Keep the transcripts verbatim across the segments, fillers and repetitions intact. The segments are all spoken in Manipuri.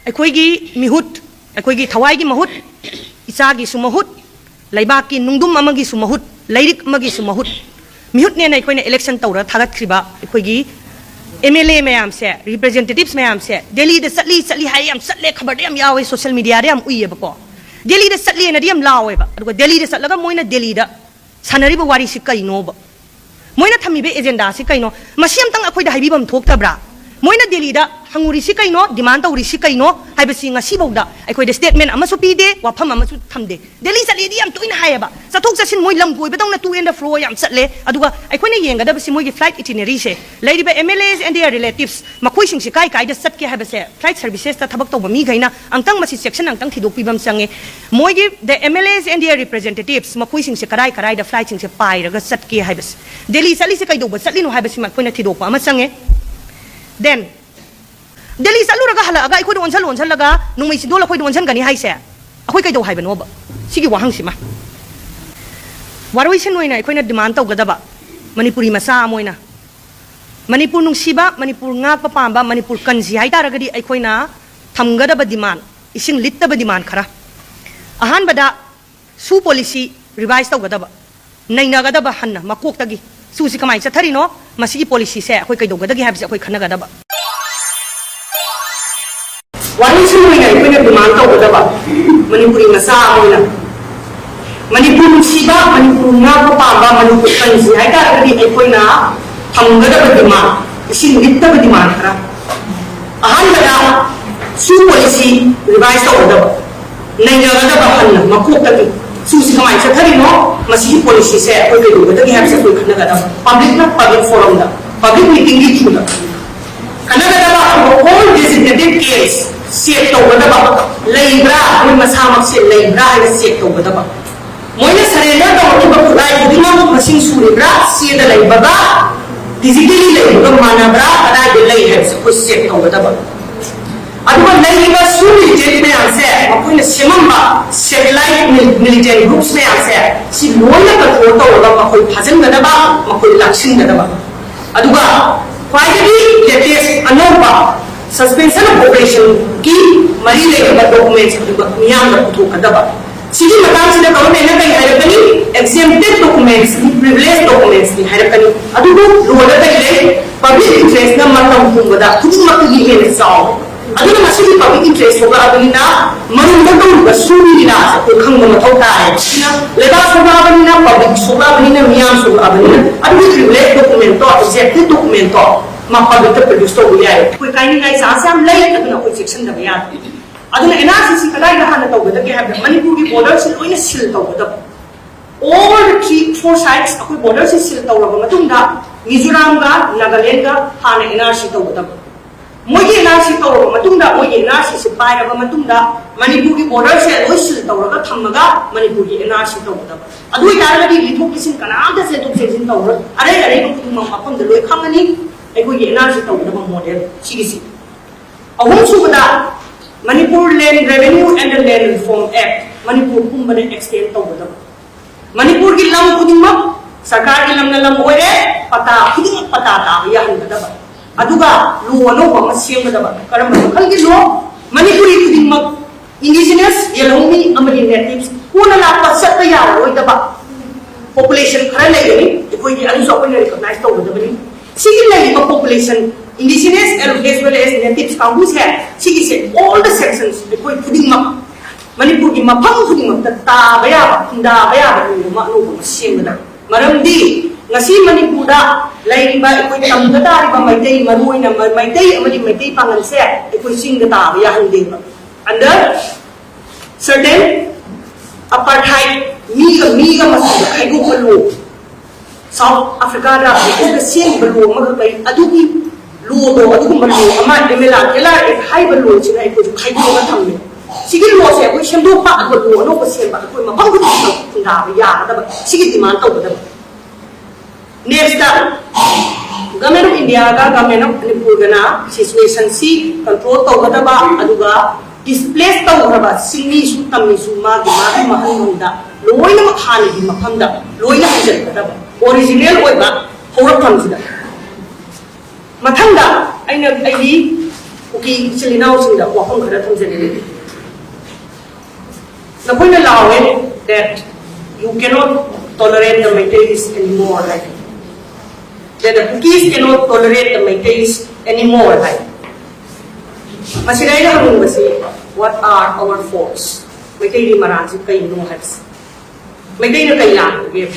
ꯑꯩꯈꯣꯏꯒꯤ ꯃꯤꯍꯨꯠ, ꯑꯩꯈꯣꯏꯒꯤ ꯊꯋꯥꯏꯒꯤ ꯃꯍꯨꯠ, ꯏꯆꯥꯒꯤꯁꯨ ꯃꯍꯨꯠ, ꯂꯩꯕꯥꯛꯀꯤ ꯅꯨꯡꯗꯨꯝ ꯑꯃꯒꯤꯁꯨ ꯃꯍꯨꯠ, ꯂꯩꯔꯤꯛ ꯑꯃꯒꯤꯁꯨ ꯃꯍꯨꯠ, ꯃꯤꯍꯨꯠꯅꯦꯅ ꯑꯩꯈꯣꯏꯅ election ꯇꯧꯔ ꯊꯥꯒꯠꯈ꯭ꯔꯤꯕ ꯑꯩꯈꯣꯏꯒꯤ MLA ꯃꯌꯥꯝꯁꯦ, representatives ꯃꯌꯥꯝꯁꯦ ꯗꯦꯜꯂꯤꯗ ꯆꯠꯂꯤ ꯆꯠꯂꯤ ꯍꯥꯏ, ꯌꯥꯝ ꯆꯠꯂꯦ, ꯈꯕꯔꯗ ꯌꯥꯝ ꯌꯥꯎꯋꯦ, social mediaꯗ ꯌꯥꯝ ꯎꯏꯌꯦꯕꯀꯣ꯫ ꯗꯦꯜꯂꯤꯗ ꯆꯠꯂꯦꯅꯗꯤ ꯌꯥꯝ ꯂꯥꯎꯋꯦꯕ, ꯑꯗꯨꯒ ꯗꯦꯜꯂꯤꯗ ꯆꯠꯂꯒ ꯃꯣꯏꯅ ꯗꯦꯜꯂꯤꯗ ꯁꯥꯟꯅꯔꯤꯕ ꯋꯥꯔꯤꯁꯤ ꯀꯩꯅꯣꯕ? ꯃꯣꯏꯅ ꯊꯝꯃꯤꯕ agendaꯁꯤ ꯀꯩꯅꯣ? ꯃꯁꯤ ꯑꯝꯇꯪ ꯑꯩꯈꯣꯏꯗ ꯍꯥꯏꯕꯤꯐꯝ ꯊꯣꯛꯇꯕ꯭ꯔꯥ? ꯃꯣꯏꯅ ꯗꯦꯜꯂꯤꯗ ꯍꯪꯉꯨꯔꯤꯁꯤ ꯀꯩꯅꯣ, demand ꯇꯧꯔꯤꯁꯤ ꯀꯩꯅꯣ ꯍꯥꯏꯕꯁꯤ ꯉꯁꯤꯐꯥꯎꯗ ꯑꯩꯈꯣꯏꯗ statement ꯑꯃꯁꯨ ꯄꯤꯗꯦ, ꯋꯥꯐꯝ ꯑꯃꯁꯨ ꯊꯝꯗꯦ꯫ ꯗꯦꯜꯂꯤ ꯆꯠꯂꯤꯗꯤ ꯌꯥꯝ ꯇꯣꯏꯅ ꯍꯥꯏꯌꯦꯕ, ꯆꯠꯊꯣꯛ ꯆꯠꯁꯤꯟ ꯃꯣꯏ ꯂꯝ ꯀꯣꯏꯕꯗꯧꯅ to and fro ꯌꯥꯝ ꯆꯠꯂꯦ꯫ ꯑꯗꯨꯒ ꯑꯩꯈꯣꯏꯅ ꯌꯦꯡꯒꯗꯕꯁꯤ ꯃꯣꯏꯒꯤ flight itineraryꯁꯦ, ꯂꯩꯔꯤꯕ MLAs and their relatives ꯃꯈꯣꯏꯁꯤꯡꯁꯤ ꯀꯥꯏ ꯀꯥꯏꯗ ꯆꯠꯀꯦ ꯍꯥꯏꯕꯁꯦ flight servicesꯇ ꯊꯕꯛ ꯇꯧꯕ ꯃꯤꯈꯩꯅ ꯑꯝꯇꯪ ꯃꯁꯤ ꯆꯦꯛꯁꯤꯟꯅ ꯑꯝꯇꯪ ꯊꯤꯗꯣꯛꯄꯤꯕ ꯑꯃ ꯆꯪꯉꯦ꯫ ꯃꯣꯏꯒꯤ the MLAs and their representatives ꯃꯈꯣꯏꯁꯤꯡꯁꯦ ꯀꯔꯥꯏ ꯀꯔꯥꯏꯗ flightꯁꯤꯡꯁꯦ ꯄꯥꯏꯔꯒ ꯆꯠꯀꯦ ꯍꯥꯏꯕꯁꯦ, ꯗꯦꯜꯂꯤ ꯆꯠꯂꯤꯁꯦ ꯀꯩꯗꯧꯕ ꯆꯠꯂꯤꯅꯣ ꯍꯥꯏꯕꯁꯤꯃ ꯑꯩꯈꯣꯏꯅ ꯊꯤꯗꯣꯛꯄ ꯑꯃ ꯆꯪꯉꯦ꯫ Then ꯗꯦꯜꯂꯤ ꯆꯠꯂꯨꯔꯒ ꯍꯜꯂꯛꯑꯒ ꯑꯩꯈꯣꯏꯗ ꯑꯣꯟꯁꯜ ꯑꯣꯟꯁꯜꯂꯒ ꯅꯣꯡꯃꯩ ꯆꯤꯟꯗꯣꯜ ꯑꯩꯈꯣꯏꯗ ꯑꯣꯟꯁꯟꯒꯅꯤ ꯍꯥꯏꯁꯦ ꯑꯩꯈꯣꯏ ꯀꯩꯗꯧ ꯍꯥꯏꯕꯅꯣꯕ? ꯁꯤꯒꯤ ꯋꯥꯍꯪꯁꯤꯃ ꯋꯥꯔꯣꯏꯁꯤꯟ ꯑꯣꯏꯅ ꯑꯩꯈꯣꯏꯅ demand ꯇꯧꯒꯗꯕ, ꯃꯅꯤꯄꯨꯔꯤ ꯃꯆꯥ ꯑꯃ ꯑꯣꯏꯅ, ꯃꯅꯤꯄꯨꯔ ꯅꯨꯡꯁꯤꯕ, ꯃꯅꯤꯄꯨꯔ ꯉꯥꯛꯄ ꯄꯥꯝꯕ, ꯃꯅꯤꯄꯨꯔ ꯀꯟꯁꯤ ꯍꯥꯏꯇꯥꯔꯒꯗꯤ ꯑꯩꯈꯣꯏꯅ ꯊꯝꯒꯗꯕ demand, ꯏꯁꯤꯡ ꯂꯤꯠꯇꯕ demand ꯈꯔ꯫ ꯑꯍꯥꯟꯕꯗ, shoe policy revise ꯇꯧꯒꯗꯕ, ꯅꯩꯅꯒꯗꯕ ꯍꯟꯅ ꯃꯀꯣꯛꯇꯒꯤ꯫ Shoeꯁꯤ ꯀꯃꯥꯏꯅ ꯆꯠꯊꯔꯤꯅꯣ, ꯃꯁꯤꯒꯤ policyꯁꯦ ꯑꯩꯈꯣꯏ ꯀꯩꯗꯧꯒꯗꯒꯦ ꯍꯥꯏꯕꯁꯦ ꯑꯩꯈꯣꯏ ꯈꯟꯅꯒꯗꯕ꯫ ꯋꯥꯔꯣꯏꯁꯤꯟ ꯑꯣꯏꯅ ꯑꯩꯈꯣꯏꯅ demand ꯇꯧꯒꯗꯕ, ꯃꯅꯤꯄꯨꯔꯤ ꯃꯆꯥ ꯑꯃ ꯑꯣꯏꯅ, ꯃꯅꯤꯄꯨꯔ ꯅꯨꯡꯁꯤꯕ, ꯃꯅꯤꯄꯨꯔ ꯉꯥꯛꯄ ꯄꯥꯝꯕ, ꯃꯅꯤꯄꯨꯔ ꯀꯟꯁꯤ ꯍꯥꯏꯇꯥꯔꯒꯗꯤ ꯑꯩꯈꯣꯏꯅ ꯊꯝꯒꯗꯕ demand, ꯏꯁꯤꯡ ꯂꯤꯠꯇꯕ demand ꯈꯔ꯫ ꯑꯍꯥꯟꯕꯗ, shoe policy revise ꯇꯧꯒꯗꯕ, ꯅꯩꯅꯒꯗꯕ ꯍꯟꯅ ꯃꯀꯣꯛꯇꯒꯤ꯫ Shoeꯁꯤ ꯀꯃꯥꯏꯅ ꯆꯠꯊꯔꯤꯅꯣ, ꯃꯁꯤꯒꯤ policyꯁꯦ ꯑꯩꯈꯣꯏ ꯀꯩꯗꯧꯒꯗꯒꯦ ꯍꯥꯏꯕꯁꯦ ꯑꯩꯈꯣꯏ ꯈꯟꯅꯒꯗꯕ, publicꯅ public forumꯗ, public meetingꯒꯤ throughꯗ ꯈꯟꯅꯒꯗꯕ꯫ ꯑꯗꯨꯒ all designated camps check ꯇꯧꯒꯗꯕ, ꯂꯩꯕ꯭ꯔꯥ, ꯃꯣꯏ ꯃꯁꯥꯃꯛꯁꯦ ꯂꯩꯕ꯭ꯔꯥ ꯍꯥꯏꯅ check ꯇꯧꯒꯗꯕ꯫ ꯃꯣꯏꯅ surrender ꯇꯧꯔꯛꯈꯤꯕ ꯈꯨꯠꯂꯥꯏ ꯈꯨꯗꯤꯡꯃꯛ ꯃꯁꯤꯡ ꯁꯨꯔꯤꯕ꯭ꯔꯥ, ꯆꯦꯗ ꯂꯩꯕꯒ physically ꯂꯩꯕꯒ ꯃꯥꯟꯅꯕ꯭ꯔꯥ, ꯀꯗꯥꯏꯗ ꯂꯩ ꯍꯥꯏꯕꯁꯦ ꯑꯩꯈꯣꯏ check ꯇꯧꯒꯗꯕ꯫ ꯑꯗꯨꯒ ꯂꯩꯔꯤꯕ shoe militant ꯃꯌꯥꯝꯁꯦ, ꯃꯈꯣꯏꯅ ꯁꯦꯝꯃꯝꯕ satellite mil-, militant groups ꯃꯌꯥꯝꯁꯦ, ꯁꯤ ꯂꯣꯏꯅ control ꯇꯧꯔꯒ ꯃꯈꯣꯏ ꯐꯥꯖꯤꯟꯒꯗꯕ, ꯃꯈꯣꯏ ꯂꯥꯛꯁꯤꯟꯒꯗꯕ꯫ ꯑꯗꯨꯒ ꯈ꯭ꯋꯥꯏꯗꯒꯤ latest ꯑꯅꯧꯕ Suspension of operation ꯒꯤ ꯃꯔꯤ ꯂꯩꯅꯕ documents ꯑꯗꯨꯒ ꯃꯤꯌꯥꯝꯗ ꯄꯨꯊꯣꯛꯀꯗꯕ꯫ ꯁꯤꯒꯤ ꯃꯇꯥꯡꯁꯤꯗ government ꯅ ꯀꯔꯤ ꯍꯥꯏꯔꯛꯀꯅꯤ? Exempted documents ꯅꯤ, privileged documents ꯅꯤ ꯍꯥꯏꯔꯛꯀꯅꯤ꯫ ꯑꯗꯨꯕꯨ ꯂꯣꯗ ꯀꯔꯤ ꯂꯩ? Public interest ꯅ ꯃꯇꯝ ꯄꯨꯝꯕꯗ ꯈꯨꯗꯤꯡꯃꯛꯇꯒꯤ ꯍꯦꯟꯅ ꯆꯥꯎꯋꯦ꯫ ꯑꯗꯨꯅ ꯃꯁꯤꯒꯤ public interest ꯊꯣꯛꯂꯛꯑꯕꯅꯤꯅ ꯃꯔꯨꯝꯗ ꯇꯧꯔꯤꯕ ꯁꯨꯒꯤ ꯂꯤꯂꯥꯁꯦ ꯑꯩꯈꯣꯏ ꯈꯪꯕ ꯃꯊꯧ ꯇꯥꯔꯦ꯫ ꯁꯤꯅ ꯂꯩꯕꯥꯛ ꯁꯣꯛꯂꯛꯑꯕꯅꯤꯅ, public ꯁꯣꯛꯂꯛꯑꯕꯅꯤꯅ, ꯃꯤꯌꯥꯝ ꯁꯣꯛꯂꯛꯑꯕꯅꯤꯅ ꯑꯗꯨꯒꯤ privileged document ꯗꯣ, exempted document ꯗꯣ ꯃꯥ public ꯇ produce ꯇꯧꯕ ꯌꯥꯏ꯫ ꯑꯩꯈꯣꯏ ꯀꯥꯏꯅꯤꯡꯉꯥꯏ chance ꯌꯥꯝ ꯂꯩ, ꯑꯗꯨꯅ ꯑꯩꯈꯣꯏ ꯆꯦꯛꯁꯤꯟꯗꯕ ꯌꯥꯗꯦ꯫ ꯑꯗꯨꯅ N R C ꯁꯤ ꯀꯗꯥꯏꯗ ꯍꯥꯟꯅ ꯇꯧꯒꯗꯒꯦ ꯍꯥꯏꯕꯗ ꯃꯅꯤꯄꯨꯔꯒꯤ border ꯁꯤ ꯂꯣꯏꯅ seal ꯇꯧꯒꯗꯕ꯫ All the three, four sides ꯑꯩꯈꯣꯏ border ꯁꯤ seal ꯇꯧꯔꯕ ꯃꯇꯨꯡꯗ ꯃꯤꯖꯣꯔꯥꯝꯒ ꯅꯥꯒꯥꯂꯦꯟꯒ ꯍꯥꯟꯅ N R C ꯇꯧꯒꯗꯕ꯫ ꯃꯣꯏꯒꯤ N R C ꯇꯧꯔꯕ ꯃꯇꯨꯡꯗ, ꯃꯣꯏꯒꯤ N R C ꯁꯤ ꯄꯥꯏꯔꯕ ꯃꯇꯨꯡꯗ ꯃꯅꯤꯄꯨꯔꯒꯤ border ꯁꯦ ꯂꯣꯏ seal ꯇꯧꯔꯒ ꯊꯝꯃꯒ ꯃꯅꯤꯄꯨꯔꯒꯤ N R C ꯇꯧꯒꯗꯕ꯫ ꯑꯗꯨ ꯑꯣꯏꯇꯥꯔꯒꯗꯤ ꯂꯤꯊꯣꯛ ꯂꯤꯁꯤꯟ ꯀꯅꯥꯝꯇ ꯆꯦꯟꯊꯣꯛ ꯆꯦꯟꯁꯤꯟ ꯇꯧꯔꯣꯏ꯫ ꯑꯔꯩ ꯑꯔꯩꯕ ꯈꯨꯗꯤꯡꯃꯛ ꯃꯐꯝꯗ ꯂꯣꯏ ꯈꯪꯉꯅꯤ꯫ ꯑꯩꯈꯣꯏꯒꯤ N R C ꯇꯧꯒꯗꯕ model ꯁꯤꯒꯤꯁꯤ꯫ ꯑꯍꯨꯝꯁꯨꯕꯗ, Manipur Land Revenue and the Land Reform Act Manipur ꯄꯨꯝꯕꯗ extend ꯇꯧꯒꯗꯕ꯫ ꯃꯅꯤꯄꯨꯔꯒꯤ ꯂꯝ ꯈꯨꯗꯤꯡꯃꯛ, ꯁꯔꯀꯥꯔꯒꯤ ꯂꯝꯅ ꯂꯝ ꯑꯣꯏꯔꯦ, ꯄꯇꯥ ꯈꯨꯗꯤꯡꯃꯛ ꯄꯇꯥ ꯇꯥꯕ ꯌꯥꯍꯟꯒꯗꯕ꯫ ꯑꯗꯨꯒ law ꯑꯅꯧꯕ ꯑꯃ ꯁꯦꯝꯒꯗꯕ꯫ ꯀꯔꯝꯕ ꯃꯈꯜꯒꯤ law? ꯃꯅꯤꯄꯨꯔꯤ ꯈꯨꯗꯤꯡꯃꯛ, indigenous, ꯌꯦꯜꯍꯧꯃꯤ ꯑꯃꯗꯤ natives, ꯀꯣꯟꯅ ꯂꯥꯛꯄ ꯆꯠꯄ ꯌꯥꯔꯔꯣꯏꯗꯕ population ꯈꯔ ꯂꯩꯒꯅꯤ꯫ ꯑꯩꯈꯣꯏꯒꯤ ꯑꯗꯨꯁꯨ ꯑꯩꯈꯣꯏꯅ recognize ꯇꯧꯒꯗꯕꯅꯤ꯫ ꯁꯤꯒꯤ ꯂꯩꯔꯤꯕ population, indigenous as well as natives ꯀꯥꯡꯕꯨꯁꯦ, ꯁꯤꯒꯤꯁꯦ all the sections, ꯑꯩꯈꯣꯏ ꯈꯨꯗꯤꯡꯃꯛ, ꯃꯅꯤꯄꯨꯔꯒꯤ ꯃꯐꯝ ꯈꯨꯗꯤꯡꯃꯛꯇ ꯇꯥꯕ ꯌꯥꯕ, ꯈꯨꯟꯗꯥꯕ ꯌꯥꯕ law ꯑꯃ ꯑꯅꯧꯕ ꯑꯃ ꯁꯦꯝꯒꯗꯕ꯫ ꯃꯔꯝꯗꯤ ꯉꯁꯤ ꯃꯅꯤꯄꯨꯔꯗ ꯂꯩꯔꯤꯕ ꯑꯩꯈꯣꯏ ꯇꯝꯗ ꯇꯥꯔꯤꯕ ꯃꯩꯇꯩ, ꯃꯔꯨꯑꯣꯏꯅ ꯃ-, ꯃꯩꯇꯩ ꯑꯃꯗꯤ ꯃꯩꯇꯩ ꯄꯥꯉꯜꯁꯦ ꯑꯩꯈꯣꯏ ꯆꯤꯡꯗ ꯇꯥꯕ ꯌꯥꯍꯟꯗꯦꯕ꯫ Under certain apartheid, ꯃꯤꯒ ꯃꯤꯒ ꯃꯆꯨꯒ ꯈꯥꯏꯗꯣꯛꯄ law, South Africa ꯗ British ꯅ ꯁꯦꯝꯈꯤꯕ law ꯑꯃꯈꯛ ꯂꯩ꯫ ꯑꯗꯨꯒꯤ law ꯗꯣ, ꯑꯗꯨꯒꯨꯝꯕ law ꯑꯃ M L R, L R Act ꯍꯥꯏꯔꯤꯕ law ꯁꯤꯅ ꯑꯩꯈꯣꯏꯁꯨ ꯈꯥꯏꯗꯣꯛꯑꯒ ꯊꯝꯃꯦ꯫ ꯁꯤꯒꯤ law ꯁꯦ ꯑꯩꯈꯣꯏ ꯁꯦꯝꯗꯣꯛꯄ, ꯑꯗꯨꯒ law ꯑꯅꯧꯕ ꯁꯦꯝꯕ, ꯑꯩꯈꯣꯏ ꯃꯐꯝ ꯈꯨꯗꯤꯡꯃꯛꯇ ꯈꯨꯟꯗꯥꯕ ꯌꯥꯒꯗꯕ, ꯁꯤꯒꯤ demand ꯇꯧꯒꯗꯕ꯫ Next, Government of India ꯒ Government of Manipur Gana situation ꯁꯤ control ꯇꯧꯒꯗꯕ, ꯑꯗꯨꯒ displace ꯇꯧꯈ꯭ꯔꯕ ꯆꯤꯡꯃꯤꯁꯨ ꯇꯝꯃꯤꯁꯨ ꯃꯥꯒꯤ ꯃꯥꯒꯤ ꯃꯍꯟꯐꯝꯗ ꯂꯣꯏꯅꯃꯛ ꯍꯥꯟꯅꯒꯤ ꯃꯐꯝꯗ ꯂꯣꯏꯅ ꯍꯟꯖꯤꯟꯒꯗꯕ, original ꯑꯣꯏꯕ ꯍꯧꯔꯛꯐꯝꯁꯤꯗ꯫ ꯃꯊꯪꯗ ꯑꯩꯅ ꯑꯩꯒꯤ ꯀꯨꯀꯤ ꯏꯆꯤꯜ ꯏꯅꯥꯎꯁꯤꯡꯗ ꯋꯥꯐꯝ ꯈꯔ ꯊꯝꯖꯅꯤꯡꯉꯤ꯫ ꯅꯈꯣꯏꯅ ꯂꯥꯎꯋꯦ that you cannot tolerate the Meiteis anymore high. That the Kukis cannot tolerate the Meiteis anymore ꯍꯥꯏ꯫ ꯃꯁꯤꯗ ꯑꯩꯅ ꯍꯪꯅꯤꯡꯕꯁꯤ, what are our faults? ꯃꯩꯇꯩꯒꯤ ꯃꯔꯥꯟꯁꯤ ꯀꯩꯅꯣ ꯍꯥꯏꯕꯁꯤ꯫ ꯃꯩꯇꯩꯅ ꯀꯩ ꯂꯥꯟꯕꯒꯦ?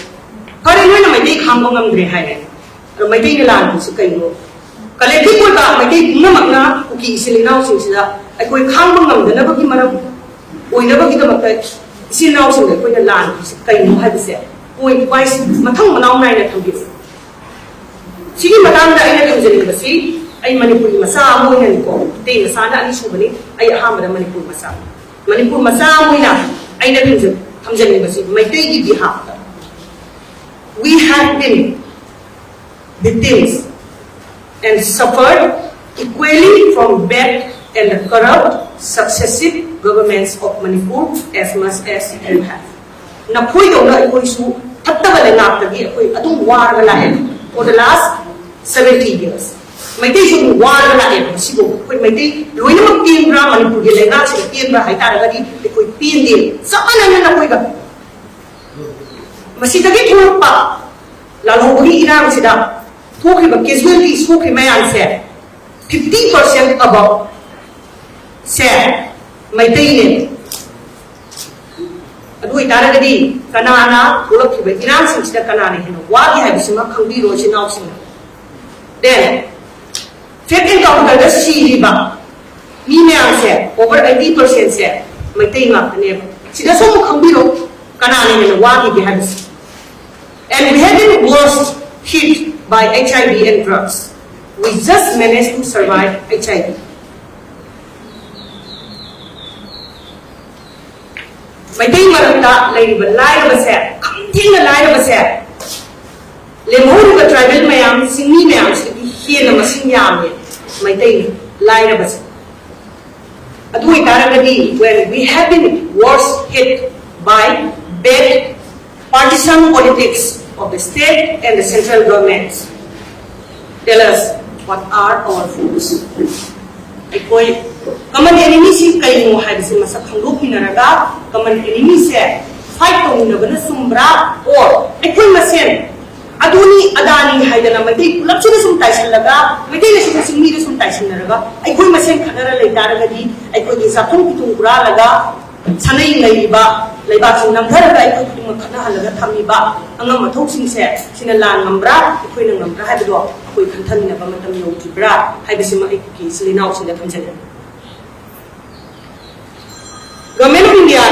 ꯐꯔꯦ, ꯅꯣꯏꯅ ꯃꯩꯇꯩ ꯈꯥꯡꯕ ꯉꯝꯗ꯭ꯔꯦ ꯍꯥꯏꯔꯦ, ꯑꯗꯣ ꯃꯩꯇꯩꯅ ꯂꯥꯟꯕꯁꯤ ꯀꯩꯅꯣ? ꯀꯂꯦꯛꯇꯤꯚ ꯑꯣꯏꯕ ꯃꯩꯇꯩ ꯄꯨꯝꯅꯃꯛꯅ ꯀꯨꯀꯤ ꯏꯆꯤꯜ ꯏꯅꯥꯎꯁꯤꯡꯁꯤꯗ ꯑꯩꯈꯣꯏ ꯈꯥꯡꯕ ꯉꯝꯗꯅꯕꯒꯤ ꯃꯔꯝ ꯑꯣꯏꯅꯕꯒꯤꯗꯃꯛꯇ ꯏꯆꯤꯜ ꯏꯅꯥꯎꯁꯤꯡꯗ ꯑꯩꯈꯣꯏꯅ ꯂꯥꯟꯕꯁꯤ ꯀꯩꯅꯣ ꯍꯥꯏꯕꯁꯦ ꯄꯣꯏꯟꯠ ꯋꯥꯏꯁ ꯃꯊꯪ ꯃꯅꯥꯎ ꯅꯥꯏꯅ ꯊꯝꯕꯤꯔꯛꯎ꯫ ꯁꯤꯒꯤ ꯃꯇꯥꯡꯗ ꯑꯩꯅ ꯊꯝꯖꯅꯤꯡꯕꯁꯤ, ꯑꯩ ꯃꯅꯤꯄꯨꯔꯤ ꯃꯆꯥ ꯑꯃ ꯑꯣꯏꯅꯅꯤꯀꯣ, ꯃꯩꯇꯩ ꯃꯆꯥꯅ ꯑꯅꯤꯁꯨꯕꯅꯤ, ꯑꯩ ꯑꯍꯥꯟꯕꯗ ꯃꯅꯤꯄꯨꯔ ꯃꯆꯥ, ꯃꯅꯤꯄꯨꯔ ꯃꯆꯥ ꯑꯃ ꯑꯣꯏꯅ ꯑꯩꯅ ꯊꯝꯖ- ꯊꯝꯖꯅꯤꯡꯕꯁꯤ ꯃꯩꯇꯩꯒꯤ ꯕꯤꯍꯥꯐꯇ, we have been victims and suffered equally from bad and corrupt successive governments of Manipur as much as you have. ꯅꯈꯣꯏꯗꯧꯅ ꯑꯩꯈꯣꯏꯁꯨ ꯐꯠꯇꯕ ꯂꯩꯉꯥꯛꯇꯒꯤ ꯑꯩꯈꯣꯏ ꯑꯗꯨꯝ ꯋꯥꯔꯒ ꯂꯥꯛꯑꯦ for the last seventy years꯫ ꯃꯩꯇꯩꯁꯨ ꯑꯗꯨꯝ ꯋꯥꯔꯒ ꯂꯥꯛꯑꯦ꯫ ꯃꯁꯤꯕꯨ ꯑꯩꯈꯣꯏ ꯃꯩꯇꯩ ꯂꯣꯏꯅꯃꯛ ꯄꯦꯟꯕ꯭ꯔꯥ? ꯃꯅꯤꯄꯨꯔꯒꯤ ꯂꯩꯉꯥꯛꯁꯤꯗ ꯄꯦꯟꯕ꯭ꯔꯥ ꯍꯥꯏꯇꯥꯔꯒꯗꯤ ꯑꯩꯈꯣꯏ ꯄꯦꯟꯗꯦ꯫ ꯆꯞ ꯃꯥꯟꯅꯅ ꯅꯈꯣꯏꯒ ꯃꯁꯤꯗꯒꯤ ꯊꯣꯛꯂꯛꯄ ꯂꯥꯜꯍꯧꯕꯒꯤ ꯏꯔꯥꯡꯁꯤꯗ ꯊꯣꯛꯈ꯭ꯔꯤꯕ casualty ꯁꯣꯛꯈ꯭ꯔꯤ ꯃꯌꯥꯝꯁꯦ, fifty percent above ꯁꯦ ꯃꯩꯇꯩꯅꯦ꯫ ꯑꯗꯨ ꯑꯣꯏꯇꯥꯔꯒꯗꯤ ꯀꯅꯥꯅ ꯊꯣꯛꯂꯛꯈꯤꯕ ꯏꯔꯥꯡꯁꯤꯡꯁꯤꯗ ꯀꯅꯥꯅ ꯍꯦꯟꯅ ꯋꯥꯒꯦ ꯍꯥꯏꯕꯁꯤꯃ ꯈꯪꯕꯤꯔꯣ, ꯏꯆꯤꯟ ꯏꯅꯥꯎꯁꯤꯡꯅ꯫ Then, ꯐꯦꯛ ꯑꯦꯟꯀꯥꯎꯟꯇꯔꯗ ꯁꯤꯔꯤꯕ ꯃꯤ ꯃꯌꯥꯝꯁꯦ, over eighty percent ꯁꯦ ꯃꯩꯇꯩ ꯉꯥꯛꯇꯅꯦꯕ꯫ ꯁꯤꯗꯁꯨ ꯑꯃꯨꯛ ꯈꯪꯕꯤꯔꯣ, ꯀꯅꯥꯅ ꯍꯦꯟꯅ ꯋꯥꯈꯤꯒꯦ ꯍꯥꯏꯕꯁꯦ꯫ And we have been worst hit by H I V and drugs. We just managed to survive H I V. Meitei ꯃꯔꯛꯇ ꯂꯩꯔꯤꯕ ꯂꯥꯏꯔꯕꯁꯦ, ꯈꯝꯊꯦꯡꯅ ꯂꯥꯏꯔꯕꯁꯦ, ꯂꯦꯝꯍꯧꯔꯤꯕ ꯇ꯭ꯔꯥꯏꯕꯦꯜ ꯃꯌꯥꯝ, ꯆꯤꯡꯃꯤ ꯃꯌꯥꯝꯁꯤꯗꯒꯤ ꯍꯦꯟꯅ ꯃꯁꯤꯡ ꯌꯥꯝꯃꯤ ꯃꯩꯇꯩ ꯂꯥꯏꯔꯕꯁꯦ꯫ ꯑꯗꯨ ꯑꯣꯏꯇꯥꯔꯒꯗꯤ, when we have been worst hit by bad partisan politics of the state and the central governments, tell us, what are our faults? ꯑꯩꯈꯣꯏ common enemy ꯁꯤ ꯀꯩꯅꯣ ꯍꯥꯏꯕꯁꯤ ꯃꯁꯛ ꯈꯪꯗꯣꯛꯃꯤꯟꯅꯔꯒ common enemy ꯁꯦ fight ꯇꯧꯃꯤꯟꯅꯕꯅ ꯆꯨꯝꯕ꯭ꯔꯥ, or ꯑꯩꯈꯣꯏ ꯃꯁꯦꯟ ꯑꯗꯨꯅꯤ ꯑꯗꯥꯅꯤ ꯍꯥꯏꯗꯅ ꯃꯩꯇꯩ ꯄꯨꯂꯞꯁꯤꯗ ꯁꯨꯝ ꯇꯥꯏꯁꯤꯜꯂꯒ, ꯃꯩꯇꯩ ꯂꯩꯁꯤꯡꯗ ꯆꯤꯡꯃꯤꯗ ꯁꯨꯝ ꯇꯥꯏꯁꯤꯟꯅꯔꯒ ꯑꯩꯈꯣꯏ ꯃꯁꯦꯟ ꯈꯠꯅꯔ ꯂꯩ ꯇꯥꯔꯒꯗꯤ ꯑꯩꯈꯣꯏꯒꯤ ꯆꯥꯛꯊꯨꯡ ꯐꯤꯊꯨꯡ ꯍꯨꯔꯥꯜꯂꯒ ꯁꯥꯅꯩ ꯂꯩꯔꯤꯕ ꯂꯩꯕꯥꯛꯁꯤꯡ ꯅꯝꯊꯔꯒ ꯑꯩꯈꯣꯏ ꯈꯨꯗꯤꯡꯃꯛ ꯈꯠꯅꯍꯜꯂꯒ ꯊꯝꯃꯤꯕ ꯑꯉꯝ ꯑꯊꯧꯁꯤꯡꯁꯦ ꯁꯤꯅ ꯂꯥꯟ ꯉꯝꯕ꯭ꯔꯥ, ꯑꯩꯈꯣꯏꯅ ꯉꯝꯕ꯭ꯔꯥ ꯍꯥꯏꯕꯗꯣ ꯑꯩꯈꯣꯏ ꯈꯟꯊꯃꯤꯟꯅꯕ ꯃꯇꯝ ꯌꯧꯗ꯭ꯔꯤꯕ꯭ꯔꯥ ꯍꯥꯏꯕꯁꯤꯃ ꯑꯩꯒꯤ ꯏꯆꯤꯜ ꯏꯅꯥꯎꯁꯤꯡꯗ ꯊꯝꯖꯒꯦ꯫ Government of India,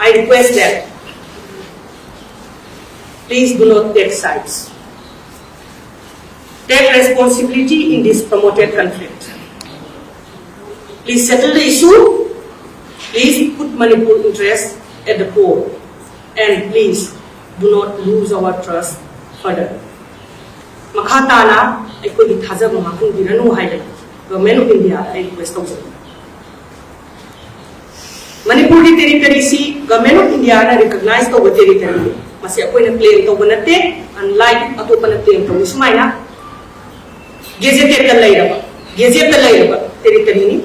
I request that please do not take sides. Take responsibility in this promoted conflict. Please settle the issue. Please put Manipur interest at the core. And please do not lose our trust further. ꯃꯈꯥ ꯇꯥꯅ ꯑꯩꯈꯣꯏꯒꯤ ꯊꯥꯖꯕ ꯃꯥꯡꯍꯟꯕꯤꯔꯅꯨ ꯍꯥꯏꯗꯅ Government of India ꯗ ꯑꯩ request ꯇꯧꯖꯩ꯫ ꯃꯅꯤꯄꯨꯔꯒꯤ territory ꯁꯤ Government of India ꯅ recognize ꯇꯧꯕ territory ꯅꯤ꯫ ꯃꯁꯤ ꯑꯩꯈꯣꯏꯅ claim ꯇꯧꯕ ꯅꯠꯇꯦ, unlike ꯑꯇꯣꯞꯄꯅ claim ꯇꯧꯏ ꯁꯨꯃꯥꯏꯅ꯫ Gazetted ꯇ ꯂꯩꯔꯕ, gazette ꯇ ꯂꯩꯔꯕ territory ꯅꯤ,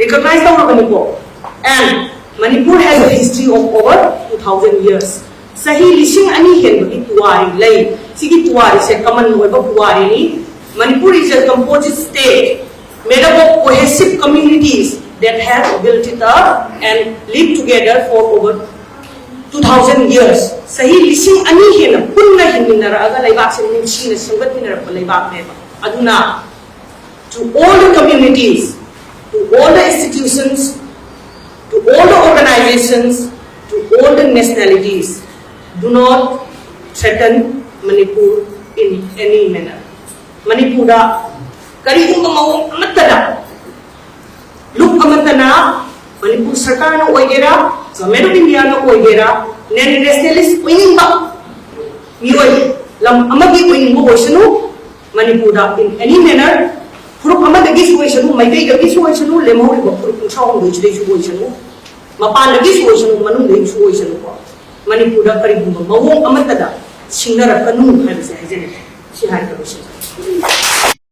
recognize ꯇꯧꯔꯕꯅꯤꯀꯣ꯫ And Manipur has a history of over two thousand years. ꯆꯍꯤ ꯂꯤꯁꯤꯡ ꯑꯅꯤ ꯍꯦꯟꯕꯒꯤ ꯄꯨꯋꯥꯔꯤ ꯂꯩ꯫ ꯁꯤꯒꯤ ꯄꯨꯋꯥꯔꯤꯁꯦ common ꯑꯣꯏꯕ ꯄꯨꯋꯥꯔꯤꯅꯤ꯫ Manipur is a composite state made up of cohesive communities that have built it up and lived together for over two thousand years. ꯆꯍꯤ ꯂꯤꯁꯤꯡ ꯑꯅꯤ ꯍꯦꯟꯅ ꯄꯨꯟꯅ ꯍꯤꯡꯃꯤꯟꯅꯔꯛꯑꯒ ꯂꯩꯕꯥꯛꯁꯦ ꯅꯨꯡꯁꯤꯅ ꯁꯦꯝꯒꯠꯃꯤꯟꯅꯔꯛꯄ ꯂꯩꯕꯥꯛꯅꯦꯕ꯫ ꯑꯗꯨꯅ to all the communities, to all the institutions, to all the organizations, to all the nationalities, do not threaten Manipur in any manner. ꯃꯅꯤꯄꯨꯔꯗ ꯀꯔꯤꯒꯨꯝꯕ ꯃꯑꯣꯡ ꯑꯃꯠꯇꯗ ꯂꯨꯞ ꯑꯃꯠꯇꯅ ꯃꯅꯤꯄꯨꯔ ꯁꯔꯀꯥꯔꯅ ꯑꯣꯏꯒꯦꯔꯥ, Government of India ꯅ ꯑꯣꯏꯒꯦꯔꯥ, non nationalist ꯑꯣꯏꯅꯤꯡꯕ ꯃꯤꯑꯣꯏ, ꯂꯝ ꯑꯃꯒꯤ ꯑꯣꯏꯅꯤꯡꯕ ꯑꯣꯏꯁꯅꯨ, ꯃꯅꯤꯄꯨꯔꯗ in any manner, ꯐꯨꯔꯨꯞ ꯑꯃꯗꯒꯤꯁꯨ ꯑꯣꯏꯁꯅꯨ, ꯃꯩꯇꯩꯗꯒꯤꯁꯨ ꯑꯣꯏꯁꯅꯨ, ꯂꯦꯝꯍꯧꯔꯤꯕ ꯐꯨꯔꯨꯞ ꯀꯨꯟꯊ꯭ꯔꯥ ꯍꯨꯝꯗꯣꯏꯁꯤꯗꯩꯁꯨ ꯑꯣꯏꯁꯅꯨ, ꯃꯄꯥꯟꯗꯒꯤꯁꯨ ꯑꯣꯏꯁꯅꯨ, ꯃꯅꯨꯡꯗꯒꯤꯁꯨ ꯑꯣꯏꯁꯅꯨꯀꯣ, ꯃꯅꯤꯄꯨꯔꯗ ꯀꯔꯤꯒꯨꯝꯕ ꯃꯑꯣꯡ ꯑꯃꯠꯇꯗ ꯁꯤꯡꯅꯔꯛꯀꯅꯨ ꯍꯥꯏꯕꯁꯦ ꯍꯥꯏꯖꯅꯤꯡꯉꯤ꯫ ꯁꯤ ꯍꯥꯏꯔꯒ ꯂꯣꯏꯁꯤꯟꯖꯔꯒꯦ꯫